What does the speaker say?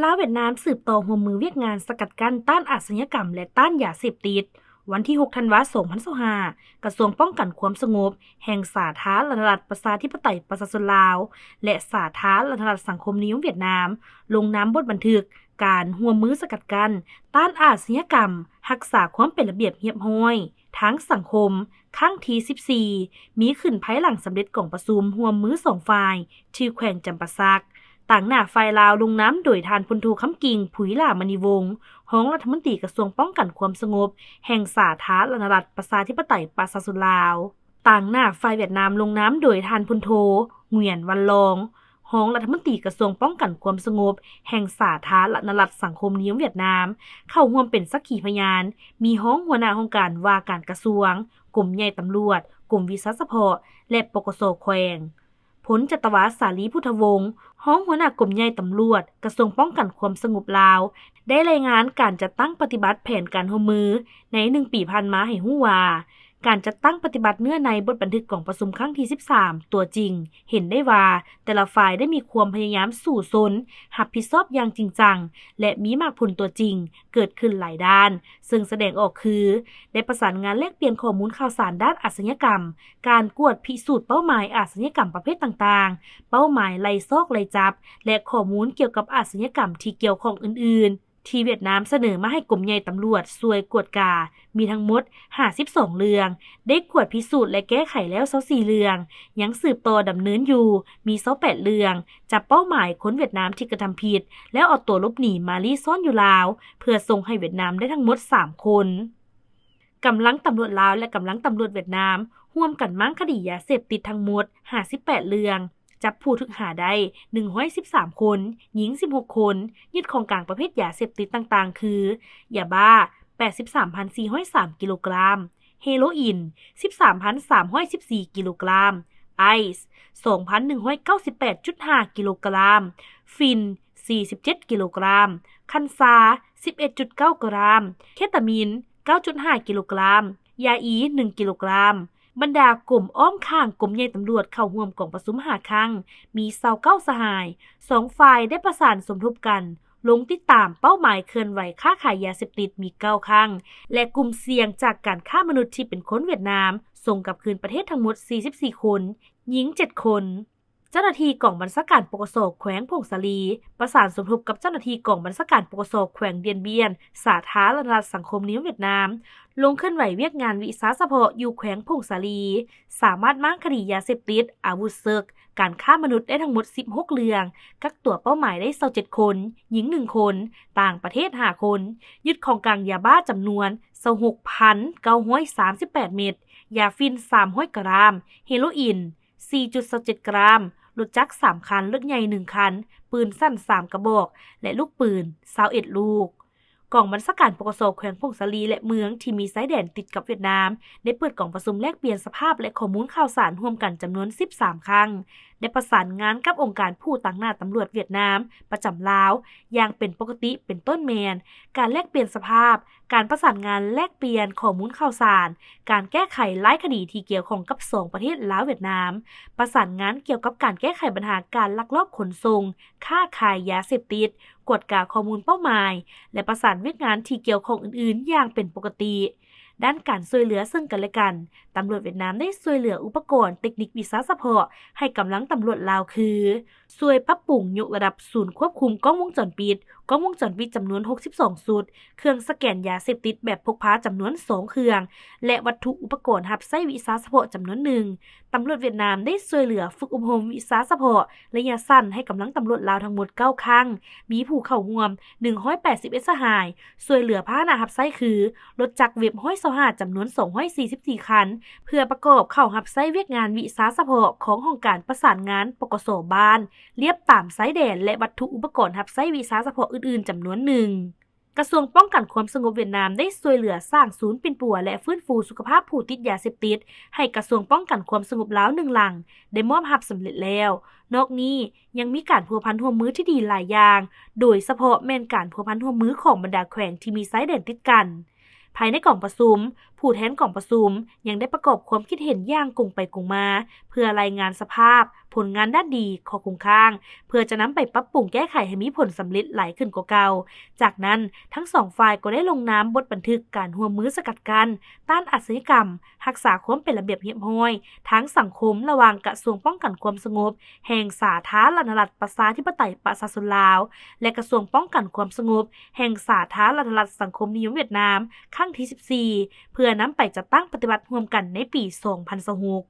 ລາວ-ຫວຽດນາມ ສືບຕໍ່ຮ່ວມມືວຽກງານສະກັດກັ້ນຕ້ານອາຊະຍາກຳ ແລະ ຕ້ານຢາເສບຕິດ. ວັນທີຫົກ ທັນວາ ສອງພັນຊາວຫ້າ, ກະຊວງປ້ອງກັນຄວາມສະຫງົບແຫ່ງສາທາລະນະລັດ ປະຊາທິປະໄຕ ປະຊາຊົນລາວ ແລະ ສາທາລະນະລັດ ສັງຄົມນິຍົມຫວຽດນາມ ລົງນາມບົດບັນທຶກການຮ່ວມມືສະກັດກັ້ນຕ້ານອາຊະຍາກຳ, ຮັກສາຄວາມເປັນລະບຽບຮຽບຮ້ອຍທາງສັງຄົມ ຄັ້ງທີສິບສີ່ ມີຂຶ້ນພາຍຫຼັງສຳເລັດກອງປະຊຸມຮ່ວມມືສອງຝ່າຍ ທີ່ແຂວງຈຳປາສັກ. ຕາງໜ້າຝ່າຍລາວລົງນາມໂດຍທ່ານ ພົນໂທ ຄຳກິ່ງ ຜຸຍຫຼ້າມະນີວົງ ຮອງລັດຖະມົນຕີກະຊວງປ້ອງກັນຄວາມສະຫງົບແຫ່ງສາທາລະນະລັດ ປະຊາທິປະໄຕ ປະຊາຊົນລາວ. ຕາງໜ້າຝ່າຍຫວຽດນາມລົງນາມໂດຍທ່ານ ພົນໂທ ຫງວຽນ ວັນລອງ ຮອງລັດຖະມົນຕີກະຊວງປ້ອງກັນຄວາມສະຫງົບແຫ່ງສາທາລະນະລັດ ສັງຄົມນິຍົມຫວຽດນາມ ເຂົ້າຮ່ວມເປັນສັກຂີພະຍານ, ມີຮອງຫົວໜ້າຫ້ອງການວ່າການກະຊວງ, ກົມໃຫຍ່ຕຳຫຼວດ, ກົມວິຊາສະເພາະ ແລະ ປກສ ແຂວງ, ພົນຈັດຕະວາ ສາລີ ພຸດທະວົງ ຮອງຫົວໜ້າກົມໃຫຍ່ຕຳຫຼວດ ກະຊວງປ້ອງກັນຄວາມສະຫງົບລາວ ໄດ້ລາຍງານການຈັດຕັ້ງປະຕິບັດແຜນການຮ່ວມມືໃນໜຶ່ງປີຜ່ານມາໃຫ້ຮູ້ວ່າ ການຈັດຕັ້ງປະຕິບັດເນື້ອໃນບົດບັນທຶກກອງປະຊຸມຄັ້ງທີສິບສາມ ຕົວຈິງ ເຫັນໄດ້ວ່າແຕ່ລະຝ່າຍໄດ້ມີຄວາມພະຍາຍາມສູ້ຊົນ, ຮັບຜິດຊອບຢ່າງຈິງຈັງ ແລະ ມີໝາກຜົນຕົວຈິງເກີດຂຶ້ນຫຼາຍດ້ານ, ເຊິ່ງສະແດງອອກຄື ໄດ້ປະສານງານແລກປ່ຽນຂໍ້ມູນຂ່າວສານດ້ານອາຊະຍາກຳ, ການກວດພິສູດເປົ້າໝາຍອາຊະຍາກຳປະເພດຕ່າງໆ, ເປົ້າໝາຍໄລ່ຊອກໄລ່ຈັບ ແລະ ຂໍ້ມູນກ່ຽວກັບອາຊະຍາກຳທີ່ກ່ຽວຂ້ອງອື່ນໆ ທີ່ຫວຽດນາມສະເໜີມາໃຫ້ກົມໃຫຍ່ຕຳຫຼວດຊ່ວຍກວດກາ ມີທັງໝົດຫ້າສິບສອງເລື່ອງ, ໄດ້ກວດພິສູດ ແລະ ແກ້ໄຂແລ້ວຊາວສີ່ເລື່ອງ, ຍັງສືບຕໍ່ດຳເນີນຢູ່ ມີຊາວແປດເລື່ອງ, ຈັບເປົ້າໝາຍຄົນຫວຽດນາມທີ່ກະທຳຜິດ ແລ້ວເອົາຕົວຫຼົບໜີມາລີ້ຊ່ອນຢູ່ລາວ ເພື່ອສົ່ງໃຫ້ຫວຽດນາມໄດ້ທັງໝົດສາມຄົນ. ກຳລັງຕຳຫຼວດລາວ ແລະ ກຳລັງຕຳຫຼວດຫວຽດນາມ ຮ່ວມກັນມ້າງຄະດີຢາເສບຕິດທັງໝົດຫ້າສິບແປດເລື່ອງ, ຈັບຜູ້ຖືກຫາໄດ້ໜຶ່ງຮ້ອຍສິບສາມຄົນ, ຍິງສິບຫົກຄົນ, ຍຶດຂອງກາງປະເພດຢາເສບຕິດຕ່າງໆ ຄື ຢາບ້າ ແປດສິບສາມພັນສີ່ຮ້ອຍສາມກິໂລກຣາມ, ເຮໂລອີນ ສິບສາມພັນສາມຮ້ອຍສິບສີ່ກິໂລກຣາມ, ໄອສ໌ ສອງພັນໜຶ່ງຮ້ອຍເກົ້າສິບແປດຈຸດຫ້າກິໂລກຣາມ, ຝິ່ນ ສີ່ສິບເຈັດກິໂລກຣາມ, ຄັນຊາ ສິບເອັດຈຸດເກົ້າກຣາມ, ເຄຕາມີນ ເກົ້າຈຸດຫ້າກິໂລກຣາມ, ຢາອີ ໜຶ່ງກິໂລກຣາມ. ບັນດາກົມອ້ອມຂ້າງກົມໃຫຍ່ຕຳຫຼວດເຂົ້າຮ່ວມກອງປະຊຸມຫ້າຄັ້ງ ມີຊາວເກົ້າສະຫາຍ, ສອງຝ່າຍໄດ້ປະສານສົມທົບກັນ ລົງຕິດຕາມເປົ້າໝາຍເຄື່ອນໄຫວຄ້າຂາຍຢາເສບຕິດມີເກົ້າຄັ້ງ ແລະ ກຸ່ມສ່ຽງຈາກການຄ້າມະນຸດທີ່ເປັນຄົນຫວຽດນາມ ສົ່ງກັບຄືນປະເທດທັງໝົດສີ່ສິບສີ່ຄົນ, ຍິງເຈັດຄົນ. ເຈົ້າໜ້າທີ່ກອງບັນຊາການ ປກສ ແຂວງຜົ້ງສາລີ ປະສານສົມທົບກັບເຈົ້າໜ້າທີ່ກອງບັນຊາການ ປກສ ແຂວງດຽນບຽນ ສາທາລະນະລັດສັງຄົມນິຍົມຫວຽດນາມ ລົງເຄື່ອນໄຫວວຽກງານວິຊາສະເພາະຢູ່ແຂວງຜົ້ງສາລີ ສາມາດມ້າງຄະດີຢາເສບຕິດ, ອາວຸດເສິກ, ການຄ້າມະນຸດໄດ້ທັງໝົດສິບຫົກເລື່ອງ, ກັກຕົວເປົ້າໝາຍໄດ້ຊາວເຈັດຄົນ, ຍິງໜຶ່ງຄົນ, ຕ່າງປະເທດຫ້າຄົນ, ຍຶດຂອງກາງຢາບ້າຈຳນວນຊາວຫົກພັນເກົ້າຮ້ອຍສາມສິບແປດເມັດ, ຢາຝິ່ນສາມຮ້ອຍກຣາມ, ເຮໂລອີນ ສີ່ຈຸດຊາວເຈັດກຣາມ, ລົດຈັກສາມຄັນ, ລົດໃຫຍ່ໜຶ່ງຄັນ, ປືນສັ້ນສາມກະບອກ ແລະ ລູກປືນຊາວເອັດລູກ. ກອງບັນຊາການ ປກສ ແຂວງຜົ້ງສາລີ ແລະ ເມືອງທີ່ມີຊາຍແດນຕິດກັບຫວຽດນາມ ໄດ້ເປີດກອງປະຊຸມແລກປ່ຽນສະພາບ ແລະ ຂໍ້ມູນຂ່າວສານຮ່ວມກັນຈຳນວນສິບສາມຄັ້ງ, ໄດ້ປະສານງານກັບອົງການຜູ້ຕາງໜ້າຕຳຫຼວດຫວຽດນາມປະຈຳລາວ ຢ່າງເປັນປົກກະຕິ ເປັນຕົ້ນແມ່ນ ການແລກປ່ຽນສະພາບ, ການປະສານງານແລກປ່ຽນຂໍ້ມູນຂ່າວສານ, ການແກ້ໄຂລາຍຄະດີທີ່ກ່ຽວຂ້ອງກັບສອງປະເທດລາວ-ຫວຽດນາມ, ປະສານງານກ່ຽວກັບການແກ້ໄຂບັນຫາການລັກລອບຂົນສົ່ງ, ຄ້າຂາຍຢາເສບຕິດ, ກວດກາຂໍ້ມູນເປົ້າໝາຍ ແລະ ປະສານວຽກງານທີ່ກ່ຽວຂ້ອງອື່ນໆຢ່າງເປັນປົກກະຕິ. ດ້ານການຊ່ວຍເຫຼືອເຊິ່ງກັນແລະກັນ, ຕຳຫຼວດຫວຽດນາມໄດ້ຊ່ວຍເຫຼືອອຸປະກອນເຕັກນິກວິຊາສະເພາະໃຫ້ກຳລັງຕຳຫຼວດລາວຄື ຊ່ວຍປັບປຸງຍົກລະດັບສູນຄວບຄຸມກ້ອງວົງຈອນປິດ, ກ້ອງວົງຈອນປິດຈຳນວນຫົກສິບສອງຊຸດ, ເຄື່ອງສະແກນຢາເສບຕິດແບບພົກພາຈຳນວນສອງເຄື່ອງ ແລະ ວັດຖຸອຸປະກອນຮັບໃຊ້ວິຊາສະເພາະຈຳນວນໜຶ່ງ. ຕຳຫຼວດຫວຽດນາມໄດ້ຊ່ວຍເຫຼືອຝຶກອົບຮົມວິຊາສະເພາະໄລຍະສັ້ນໃຫ້ກຳລັງຕຳຫຼວດລາວທັງໝົດເກົ້າຄັ້ງ, ມີຜູ້ເຂົ້າຮ່ວມໜຶ່ງຮ້ອຍແປດສິບເອັດສະຫາຍ, ຊ່ວຍເຫຼືອພາຫະນະຮັບໃຊ້ຄື ລົດຈັກເວັບຮ້ອຍຊາວຫ້າ ຈຳນວນສອງຮ້ອຍສີ່ສິບສີ່ຄັນ ເພື່ອປະກອບເຂົ້າຮັບໃຊ້ວຽກງານວິຊາສະເພາະຂອງຫ້ອງການປະສານງານ ປກສ ບ້ານ ລຽບຕາມຊາຍແດນ ແລະ ວັດຖຸອຸປະກອນຮັບໃຊ້ວິຊາສະເພາະອື່ນໆຈຳນວນໜຶ່ງ. ກະຊວງປ້ອງກັນຄວາມສະຫງົບຫວຽດນາມໄດ້ຊ່ວຍເຫຼືອສ້າງສູນປິ່ນປົວ ແລະ ຟື້ນຟູສຸຂະພາບຜູ້ຕິດຢາເສບຕິດ ໃຫ້ກະຊວງປ້ອງກັນຄວາມສະຫງົບລາວໜຶ່ງຫຼັງ ໄດ້ມອບຮັບສຳເລັດແລ້ວ. ນອກນີ້ຍັງມີການພົວພັນຮ່ວມມືທີ່ດີຫຼາຍຢ່າງ, ໂດຍສະເພາະແມ່ນການພົວພັນຮ່ວມມືຂອງບັນດາແຂວງທີ່ມີຊາຍແດນຕິດກັນ. ພາຍໃນກອງປະຊຸມ, ຜູ້ແທນກອງປະຊຸມຍັງໄດ້ປະກອບຄວາມຄິດເຫັນຢ່າງກົງໄປກົງມາ ເພື່ອລາຍງານສະພາບຜົນງານດ້ານດີ, ຂໍ້ຄົງຄ້າງ ເພື່ອຈະນຳໄປປັບປຸງແກ້ໄຂໃຫ້ມີຜົນສຳເລັດຫຼາຍຂຶ້ນກວ່າເກົ່າ. ຈາກນັ້ນ, ທັງສອງຝ່າຍກໍໄດ້ລົງນາມບົດບັນທຶກການຮ່ວມມືສະກັດກັ້ນ ຕ້ານອາຊະຍາກຳ, ຮັກສາຄວາມເປັນລະບຽບຮຽບຮ້ອຍທາງສັງຄົມ ລະຫວ່າງກະຊວງປ້ອງກັນຄວາມສະຫງົບແຫ່ງສາທາລະນະລັດປະຊາທິປະໄຕປະຊາຊົນລາວ ແລະ ກະຊວງປ້ອງກັນຄວາມສະຫງົບແຫ່ງສາທາລະນະລັດສັງຄົມນິຍົມຫວຽດນາມ ຄັ້ງທີສິບສີ່ ເພື່ອນຳໄປຈັດຕັ້ງປະຕິບັດຮ່ວມກັນໃນປີສອງພັນຊາວຫົກ.